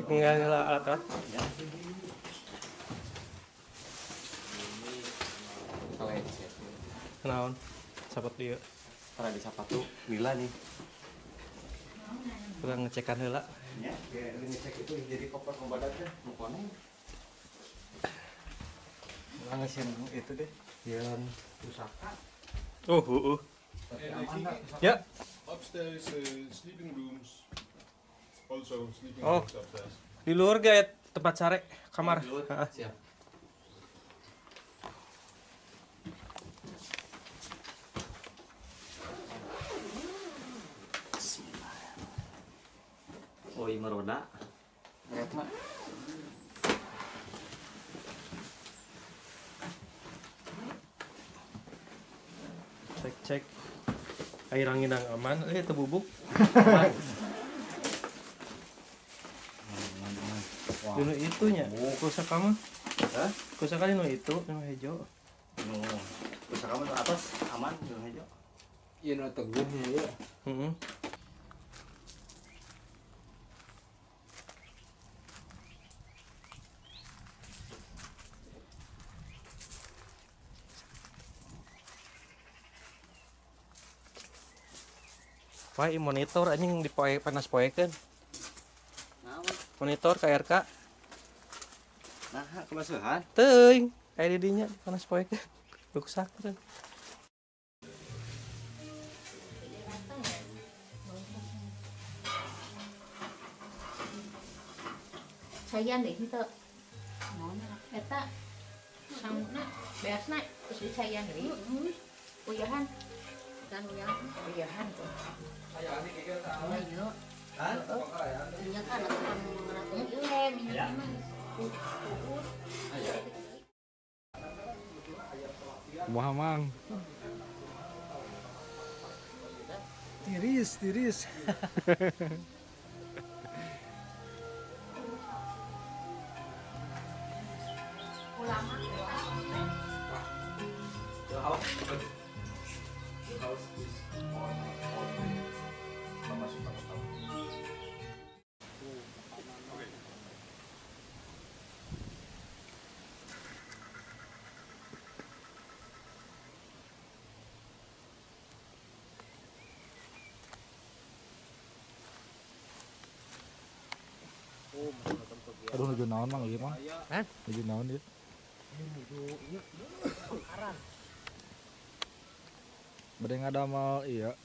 Enggak nyala alat-alat. Kenaon? Sapat dia. Tara di sapatu lila nih. Kurang ngecekan heula. Ya, ngecek itu jadi koper membadatnya, mau koneng. Ngesin itu deh. Yang pusaka. Oh, heeh. Ya. Upstairs sleeping rooms. Also sleeping Oh. rooms upstairs. Di luar gak tempat sare kamar. Heeh. Siap. Oh, iya meroda. Berat mah. Cek cek. Air ranginang aman, teu bubuk. Dulu itunya, pusaka mah. Hah? Pusaka nu itu, nu hejo. Nu pusaka mah atas aman nu hejo. Iya nu teguhnya ya. Heeh. Wah, monitor anjing dipoe panas poekeun. Monitor KRK. Nah, kebasuhan. Teuing, aya di dinya panas poekeun. Rusak kan. Sayan deh henteu. Eta sanguna beasna terus dicayan deui. Uyahan. Dan uyahan, uyahan tuh. Ayo. Hah? Minyak kan atuh ieu minyak mah. Kumaha Mang? Tiris, tiris. Ulama. The house, the house is on Mama suka tahu. Aduh nuju naon Mang ieu Mang? Hah? Nuju naon ieu? Bade ngadamel iya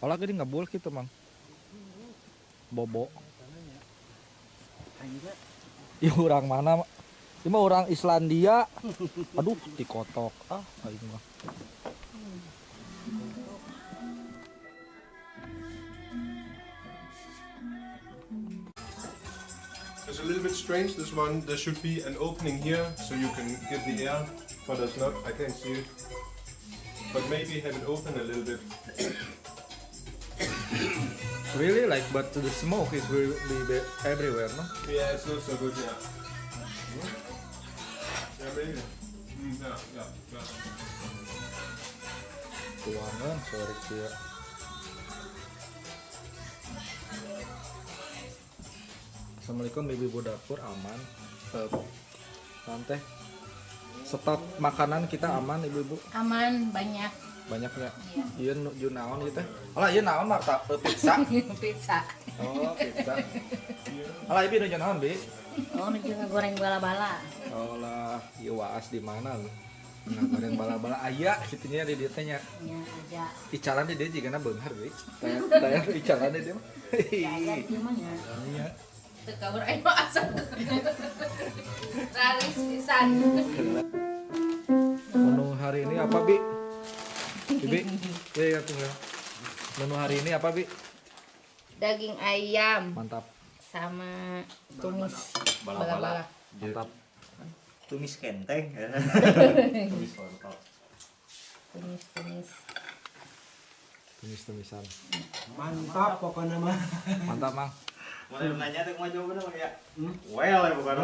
Olah gini ngebul gitu, Mang. Bobo. Ih, orang mana? Ini mah orang Islandia. Aduh, dikotok. Ah, aing mah. It's a little bit strange, this one. There should be an opening here so you can get the air, but there's not. I can't see it. But maybe have it open a little bit. Really like, but the smoke is will be everywhere, no? Yeah, it's not so good, yeah. Yeah, maybe. Yeah, yeah, yeah. Tuangan, sorry ya. Assalamualaikum ibu-ibu dapur aman. Tante, stok makanan kita aman ibu-ibu? Aman, banyak. Banyaknya. Iya, nuju naon ieu teh? Alah, ieu naon Marta? Pizza. Pizza. Oh, pizza. Alah, ibu nuju naon, Bi? Oh, nuju ngegoreng bala-bala. Oh lah, ieu waas di mana lu? Ngegoreng bala-bala aya kitu nya di dieu teh nya. Nya aja. Icalan di dieu jigana beunghar, Bi. Tayar icalan di dieu mah. Aya di dieu mah nya. Iya. Teu kabar aing mah asa. Raris pisan. Menu hari ini apa, Bi? Bibi, ya, ya tunggu. Menu hari ini apa, Bi? Daging ayam. Mantap. Sama tumis bala-bala. Mantap. Tumis kenteng. Tumis wortel. Tumis-tumis. Tumis-tumisan. Mantap pokoknya mah. Mantap, Mang. Mau nanya tuh mau jawab dong ya? Well ya bukan.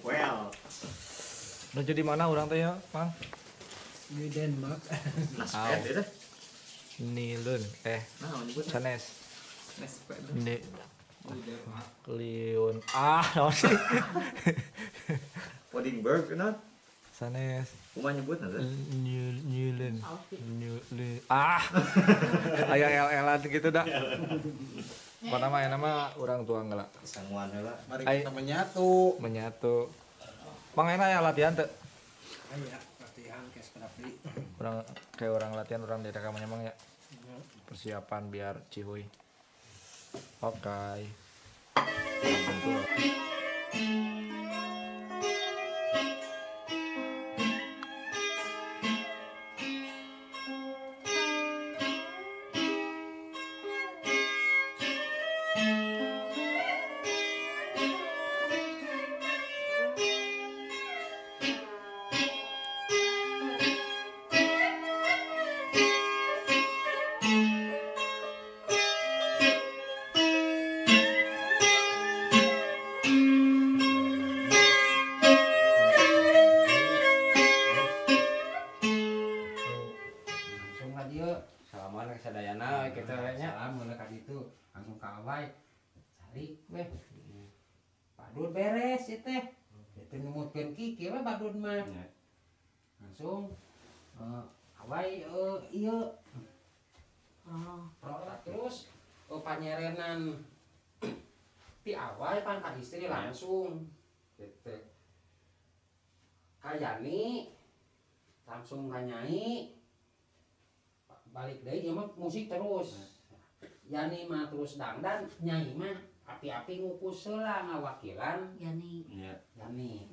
Well. Nuju di mana orang teh ya, Mang? Di Denmark. Naspet itu. Nilun sanes. Ni Liun. Ah, naon sih? Odinburg kenal? Sanes. Kumaha nyebutna teh? Nilun. Nilun. Ah. Aya el-elan gitu dah. Pokoknya mah enak mah orang tua nggak lah. Sanguan heula. Mari kita menyatu. Menyatu. Mang enak ya latihan teh? Aya latihan kayak sekedap deui. Orang kayak orang latihan orang di rekamannya Mang ya. Persiapan biar cihuy. Oke. Sadayana kita nya salam heula ka ditu langsung ka awai cari weh badut beres ieu teh itu numutkeun kiki we badut mah langsung awai ieu terus panyerenan ti awai pan ka istri langsung gitu ka Yani langsung ka Nyai balik deui ieu mah musik terus. Yani mah terus dangdan, Nyai mah api-api ngukus heula ngawakilan Yani. Yani.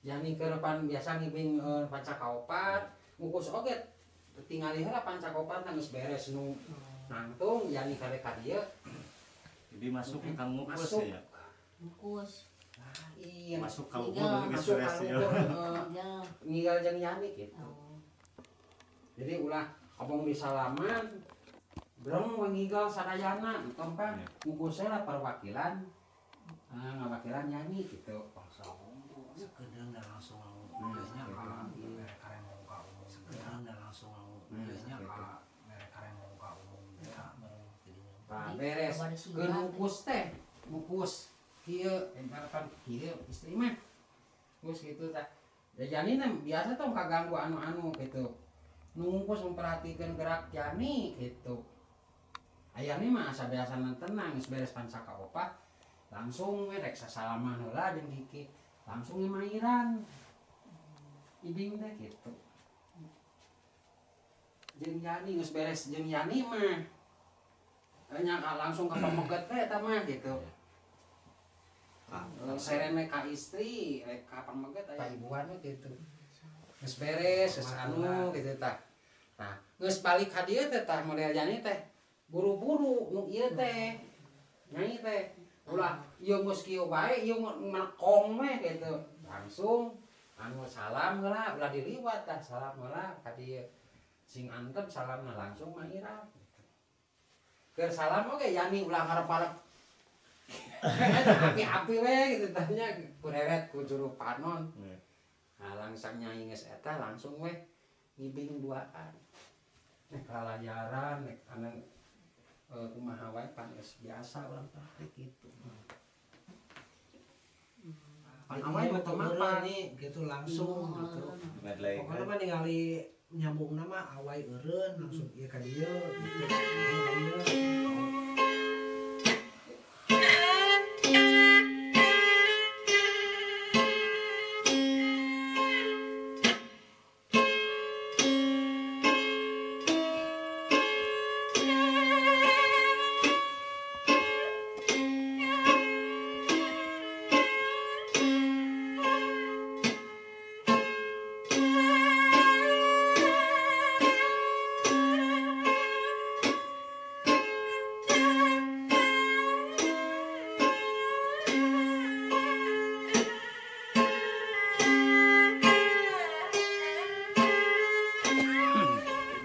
Yani keur pan biasa ngibing panca kaopat, ngukus oge tingali heula panca kaopat geus beres nu nangtung Yani kade ka dieu. Jadi masuk ka ngukus ya. Ngukus. Iya, masuk ka luhur geus beres ya. Ngigal jeung Yani gitu. Jadi ulah abong disalaman breng mengigal sadayana entong kan ngukusnya lah perwakilan ngawakilan nyanyi gitu langsung sekedang dan langsung biasanya mereka yang mau ka umum sekedang dan langsung biasanya mereka yang mau ka umum nah beres ke ngukus teh ngukus kieu kan kieu istri mah terus gitu tah ya yani biasa tong kaganggu anu-anu gitu nungkus memperhatikan gerak Yani gitu. Ayani mah asa biasana tenang geus beres panca kaopat langsung we rek sasalaman heula jeung Kiki langsung ngimairan. Ibing teh gitu. Jeung Yani geus beres jeung Yani mah. Nya langsung ke pameget teh eta mah gitu. Serene ka istri, rek ka pameget aya ibuan we gitu. Geus beres, geus anu gitu tah. Nah, geus balik ka dieu teh tah model Yani teh buru-buru nu ieu teh. Nyai teh ulah ieu geus kieu bae, ieu menekong we gitu. Langsung anu salam heula, ulah diliwat tah salam heula ka dieu. Sing antep salamna langsung mah irap. Keur salam oge Yani ulah ngarep-arep. Api-api we gitu tanya kureret ku juru panon. Nah, langsung nyai geus eta langsung we ngibing duaan. Nek lalayaran nek anu kumaha wae pan geus biasa urang praktik gitu. Pan awal mah teu mapan gitu langsung gitu. Medley. Pokoknya mah ningali nyambungna mah awai eureun langsung ieu ka dieu gitu. Ieu ka dieu.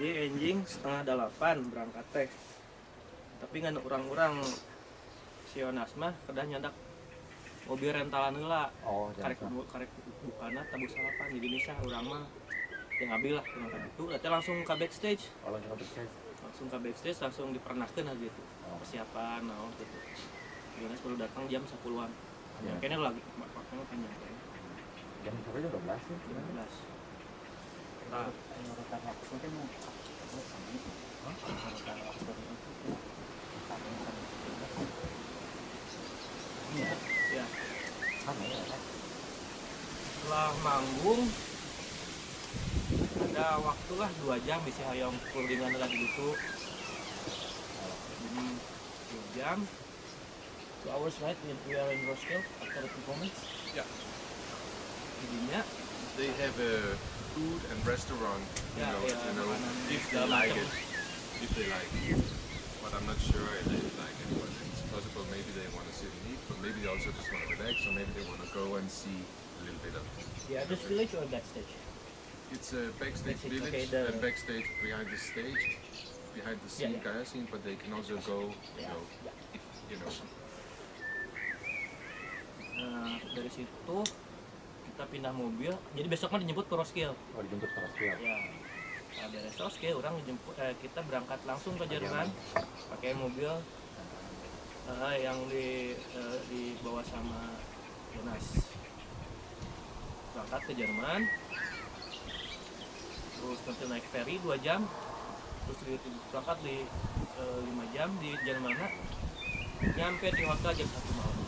Jadi enjing 7:30 berangkat teh. Tapi ngan urang-urang si Yonas mah kedah nyandak mobil rentalan heula. Oh, Karek karek bukana tabuh salapan jadi misah urang mah yang ngambil lah urang itu berarti langsung ke backstage. Oh, langsung ke backstage. Langsung ke backstage langsung dipernahkeun lah gitu. Oh. Persiapan naon gitu. Yonas baru datang jam 10-an. Ya. Kayaknya lagi waktunya panjang kayaknya. Jam berapa? Jam 12 ya? Jam 12. Nah, ya. Setelah manggung ada waktulah 2 jam bisa hayang kulingan lagi gitu. 2 jam. 2 hours right we are in Roskilde after the performance. Ya. Jadinya They have a food and restaurant, you Yeah, know, yeah, you know, makanan if they segala like macam. it, if they like it. But I'm not sure if they like it. But it's possible maybe they want to sit and eat, but maybe they also just want to relax, or maybe they want to go and see a little bit of. The other village or backstage? It's a backstage Backstage, village okay, the- and backstage behind the stage, behind the scene, Yeah, yeah. Gaia scene, but they can also go, you Yeah, know, yeah. if you know. Nah, dari situ kita pindah mobil. Jadi besok mah dijemput ke Roskilde. Oh, dijemput ke Roskilde. Ya. Nah, dari Roskilde orang dijemput, kita berangkat langsung ke Jerman pakai mobil yang dibawa sama Jonas. Berangkat ke Jerman. Terus nanti naik ferry 2 jam. Terus berangkat di 5 jam di Jerman. Nyampe di hotel jam 1 malam.